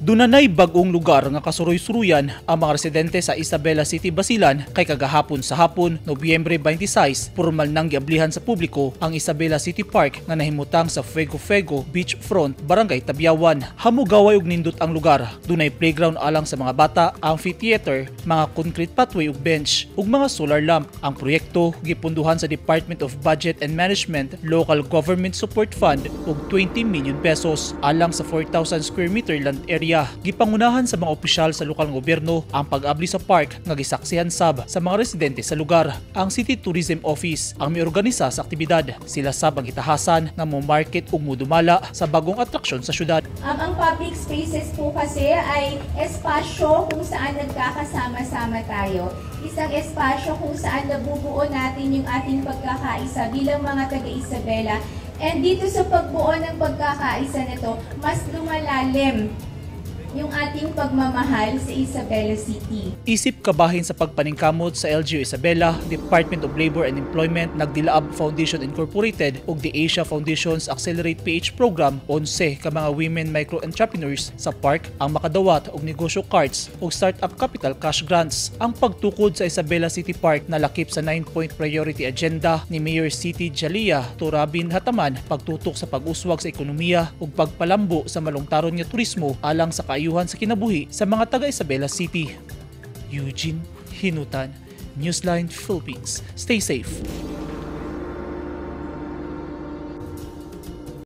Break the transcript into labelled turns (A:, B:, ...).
A: Dunanay bag-ong lugar nga kasuroy-suruyan ang mga residente sa Isabela City, Basilan kay kagahapon sa hapon, Nobyembre 26, pormal nang giablihan sa publiko ang Isabela City Park nga nahimutang sa Fuego Fuego Beachfront, Barangay Tabiawan. Hamugaway og nindot ang lugar. Dunay playground alang sa mga bata, amphitheater, mga concrete pathway ug bench, ug mga solar lamp. Ang proyekto gipunduhan sa Department of Budget and Management Local Government Support Fund og 20 million pesos alang sa 4,000 square meter land area. Gipangunahan sa mga opisyal sa lokal nga gobyerno ang pag-abli sa park nga gisaksihan sab sa mga residente sa lugar. Ang City Tourism Office ang miorganisa sa aktibidad. Sila sab ang gitahasan nga mo market ug modumala sa bagong atraksyon sa syudad.
B: Ang public spaces po kasi ay espasyo kung saan nagkakasama-sama tayo. Isang espasyo kung saan nabubuo natin yung ating pagkakaisa bilang mga taga-Isabela. And dito sa pagbuo ng pagkakaisa nito, mas lumalalim yung ating pagmamahal sa Isabela City.
A: Isip kabahin sa pagpaningkamot sa LGU Isabela, Department of Labor and Employment, Nagdilaab Foundation Incorporated ug the Asia Foundation's Accelerate PH program, 11 ka mga women micro-entrepreneurs sa park ang makadawat og negosyo cards ug startup capital cash grants. Ang pagtukod sa Isabela City Park nalakip sa 9-point priority agenda ni Mayor Siti Jalia Turabin Hataman, pagtutok sa pag-uswag sa ekonomiya ug pagpalambo sa malungtaron nga turismo alang sa kaayuhan sa kinabuhi sa mga taga Isabela City. Eugene Hinutan, Newsline Philippines. Stay safe.